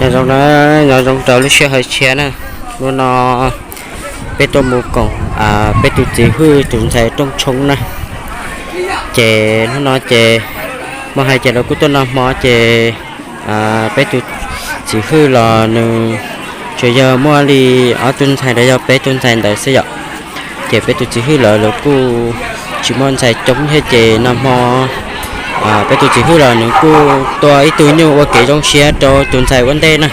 Nyob zoo na, nyob zoo rau lub sij hawm tshiab na. Hnub no peb tuaj mus koom peb tus txiv Hwj tus ntxhais rooj tshoob na. Ces hnub no ces muaj hais tias lawv kuj tuaj noj hmo ces peb tus txiv Hwj los nws tsuas yog muaj li ob tug ntxhais, los yog peb tug ntxhais ntawd xwb yom. Ces peb tus txiv Hwj lawv, lawv kuj tsis muaj ntxhais coob thiab ces nag hmo peb tus txiv Hwj los nws kuj tua ib tug nyuj ua kev zoo siab rau tus ntxhais ua ntej na.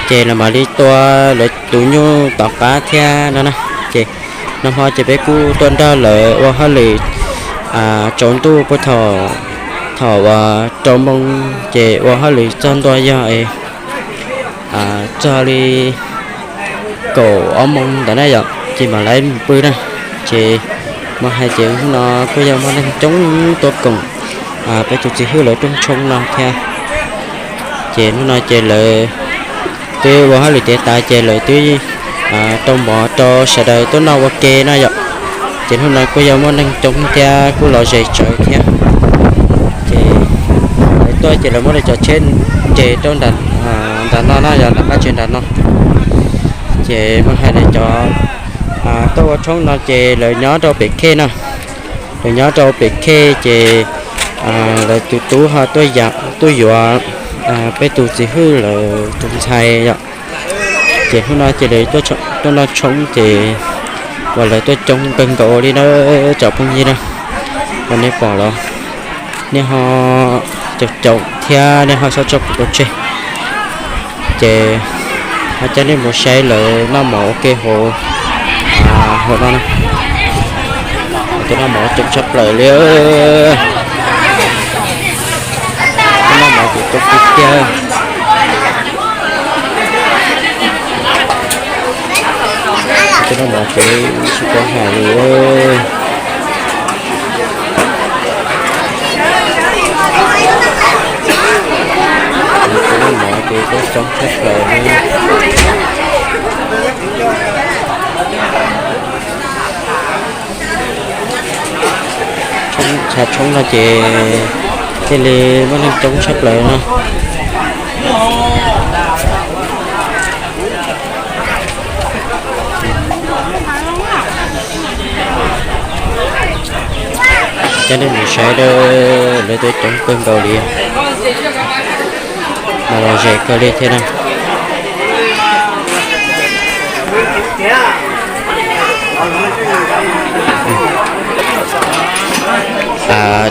Ces lawv mam li tua lawv tus nyuj tom qab thiab no na. Ces nag hmo ces peb kuj tuaj nrog lawv ua hauj lwm tsaus ntuj puag thaum, thaum uas rau moos ces ua hauj lwm txog ntua yog txog li kaum ob moos ntawd na yom, ces mam li mus pw na. Ces muaj hais tias hnub no kuj yog muaj neeg coob tuaj koom peb tus txiv Hwj lawv rooj tshoob no thiab. Ces hnub no ces lawv twb ua hauj lwm tiav tas ces lawv twb rau mov rau sawv daws tuaj noj ua ke no yom. Ces hnub no kuj yog muaj neeg coob thiab kuj lom zem tsawv thiab. Ces lawv tuaj ces lawv muab lawv cov tsheb nres rau nram no na, yog nram qab tsev nram no. Ces muaj hais tias cov tuaj ua tshoob no ces lawv nyob rau pem khej no. Lawv nyob rau pem khej ces lawv tus tub ho tuaj yuav peb tus txiv Hwj lawv tus ntxhais yom. Ces hnub no ces lawv tuaj noj tshoob ces uas lawv tuaj coob kawg nkaus li na, cov phooj ywg na. Uas nej pom los nej ho caum caum thiab nej ho txhob tso kuv pov tseg. Ces ho coj nej mus saib lawv noj mov ua ke hauv, hauv no na. Tus noj mov coob tshaj plaws li. Tus noj mov kuv tua kiag tiag. Tus noj mov ces tsis tau hais li. Tus noj mov ces kuj coob tshaj plaws li. Tshav tshoob no ces thiaj li muaj neeg coob tshaj plaws no. Coj nej mus saib, lawv tuaj coob kawg nkaus li, mas lom zem kawg li thiab na.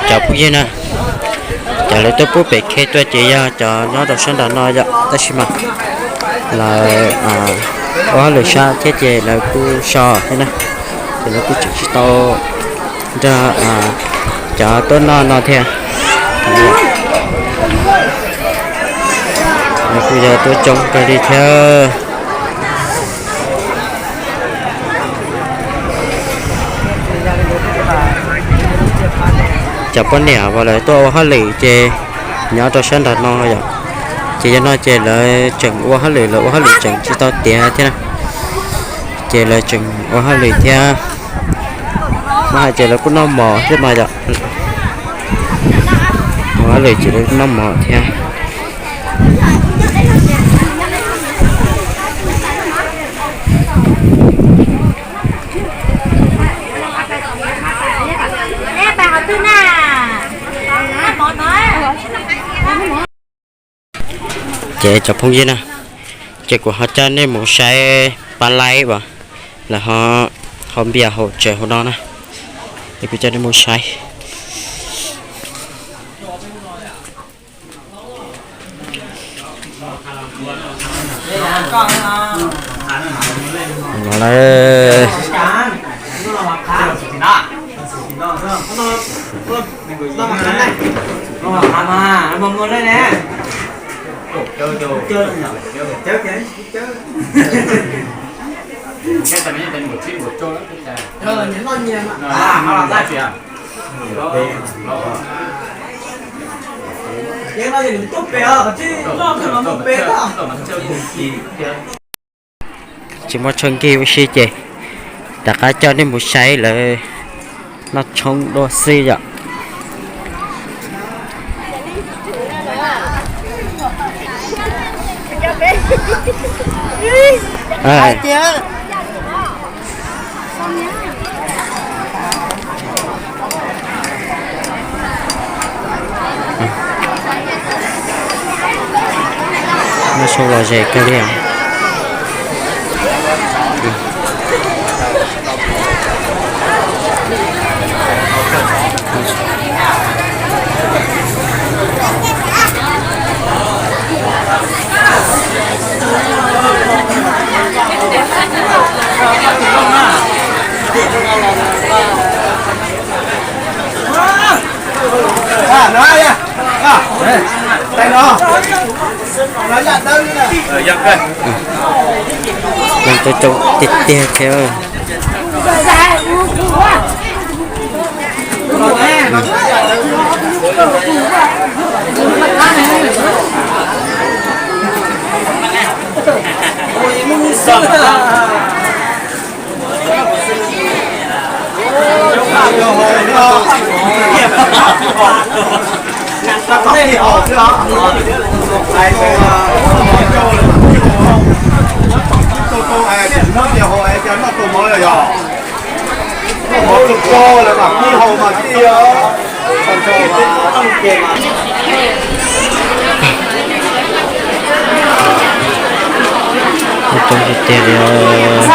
Cov phooj ywg na, cov lawv tuaj pub pem khej tuaj ces yog cov nyob rau sab nram no yom, tab sis mas lawv ua hauj lwm sab thiab ces lawv kuj so thiab na, ces lawv kuj tseem tsis tau nrog cov tuaj noj no thiab. Lawv kuj yog tuaj coob kawg li thiab. Cov poj niam uas lawv tuaj ua hauj lwm ces nyob rau sab nram no yom, ces yog no ces lawv tseem ua hauj lwm, lawv ua hauj lwm tseem tsis tau tiav thiab na, ces lawv tseem ua hauj lwm thiab. Muab hais ces lawv kuj noj mov thiab mas yom, ua hauj lwm ces lawv kuj noj mov thiab. Ces cov phooj ywg na, ces kuv ho coj nej mus saib pab laib uas lawv ho hau npias hauv tsev hauv no na, es kuv coj nej mus saib. Tsis muaj tshuaj nkig ua si ces rov qab coj nej mus saib lawv noj tshoob dua xwb yom. Ai, noj su los ze kawg li. Leej twb coob tiag tiag thiab. Coob tiag tiag li os.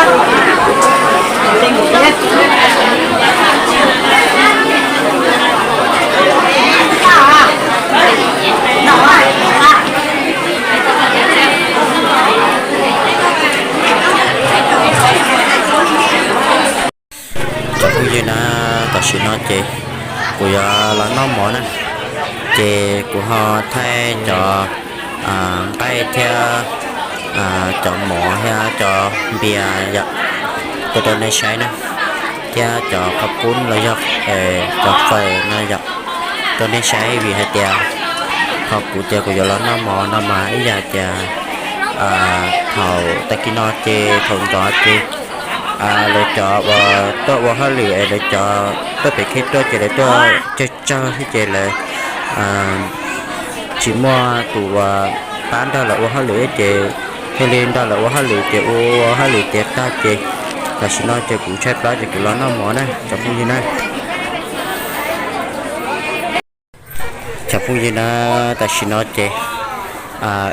Cov phooj ywg na, tam sim no ces kuv yuav los noj mov na, ces kuv ho thaij cov nqaij thiab cov mov thiab cov npias yom, tuaj rau nej saib na, thiab cov qhov pub los yog cov fawm no yom, rau nej saib vim hais tias qhov kuv tias kuv yuav los noj mov no mas ib yam tias thaum tag kis no ces thaum ntxov ces lawv cov uas tuaj ua hauj lwm es lawv cov tuaj pem kheb tuaj ces lawv tuaj tsawg tsawg thiab ces lawv tsis muaj tus uas pab nrog lawv ua hauj lwm ces thiaj li nrog lawv ua hauj lwm ces ua hauj lwm tiav tag ces tam sim no ces kuv tshaib plab ces kuv los noj mov na cov phooj ywg na. Cov phooj ywg na, tam sim no ces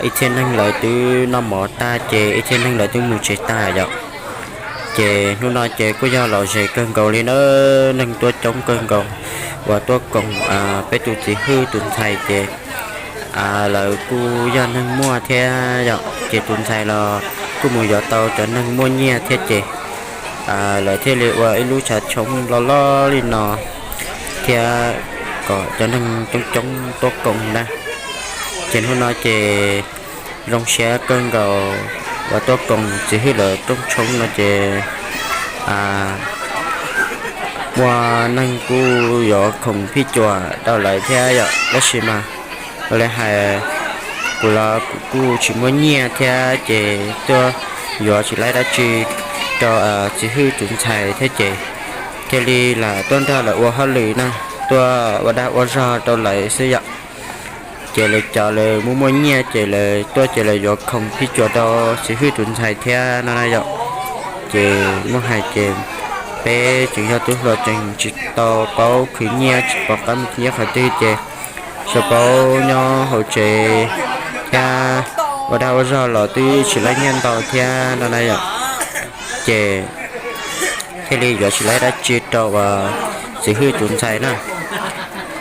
ib txhia neeg lawv twb noj mov tag ces ib txhia neeg lawv twb mus tsev tag yom. Ces hnub no ces kuj yog lom zem kawg nkaus li na, neeg tuaj coob kawg nkaus uas tuaj koom peb tus txiv hwj tus ntxhais ces lawv kuj yog neeg muaj thiab yom, ces tus ntxhais los kuj mus yuav tau cov neeg muaj nyiaj thiab ces lawv thiaj li ua ib lub tshav tshoob loj loj li no thiab kom cov neeg coob coob tuaj koom na. Ces hnub no ces zoo siab kawg nkaus uas tuaj koom txiv hwj lawv rooj tshoob no ces muaj neeg kuj yuav khoom phij cuam rau lawv thiab yom, tab sis mas ua li hais kuv los kuv kuj tsis muaj nyiaj thiab ces tuaj yuav tsis laib dab tsi rau txiv hwj tus ntxhais thiab ces thiaj li lam tuaj nrog lawv ua hauj lwm na, tuaj ua dag ua zog rau lawv xwb yom. Ces lawv cov lawv muaj muaj nyiaj ces lawv tuaj ces lawv yuav khoom phij cuam rau txiv hwj tus ntxhais thiab no na yom. Ces muaj hais ces peb tseem yog tub hluas tseem tsis tau paub khwv nyiaj tsis pom qab mus khwv nyiaj qhov twg ces tsuas paub nyob hauv tsev thiab ua dag ua zog los twb tsis laib nyiaj ntau thiab no na yom. Ces thiaj li yuav tsis laib dab tsi rau uas txiv hwj tus ntxhais na.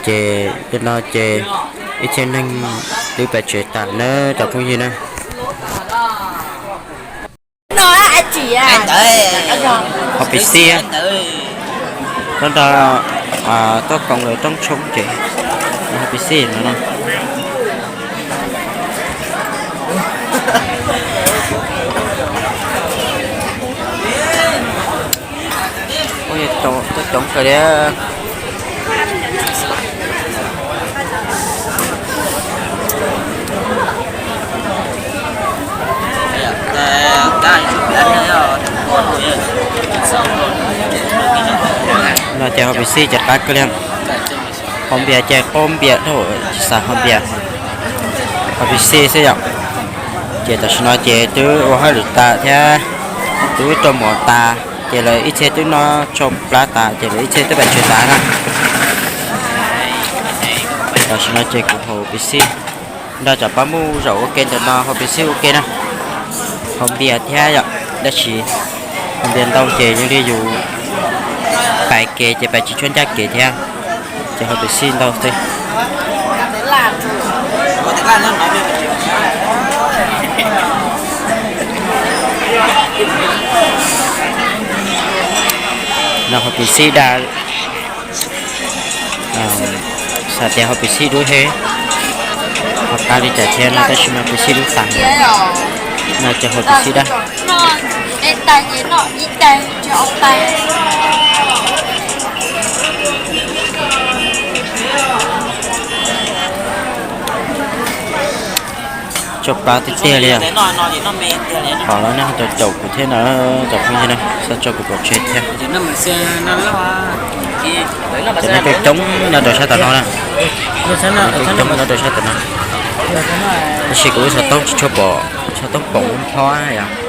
Ces li no ces ib txhia neeg twb pais tsev tas na cov phooj ywg na. Ho pis xij, nrog nrog tuaj koom lawv rooj tshoob ces ho pis xij no no. Tuaj coob kawg li. No ces ho pis xij ces qab kawg li. Ho npias ces qaub npias dhau, tsis xav ho npias, ho pis xij xwb yom. Ces tam sim no ces twb ua hauj lwm tas thiab, twb rau mov tas, ces lawv ib txhia twb noj tsau plab tas, ces lawv ib txhia twb pais tsev tas na. Tam sim no ces kuv haus Pepsi nrog cov pab muj zaum ua ke ntawm no, haus Pepsi ua ke na. Haus npias thiab yom, tab sis haus npias ntau ces yeej li yus pais kev ces pais tsis tshua ncaj kev thiab, ces haus Pepsi ntau xwb. No haus Pepsi dab, xav tias haus Pepsi dub thiab, ho qab li cas thiab no tab sis mas Pepsi dub tas, no ces haus Pepsi dab. Tsau plab tiag tiag li os. Qhov no nej ho tau caum kuv thiab na, cov phooj ywg na, xav tso kuv pov tseg thiab. Cov nej coob coob nyob rau sab tom no na, coob coob nyob rau sab tom no, tab sis kuv lub xov tooj tsis tshua pom, xov tooj pom nphob yom.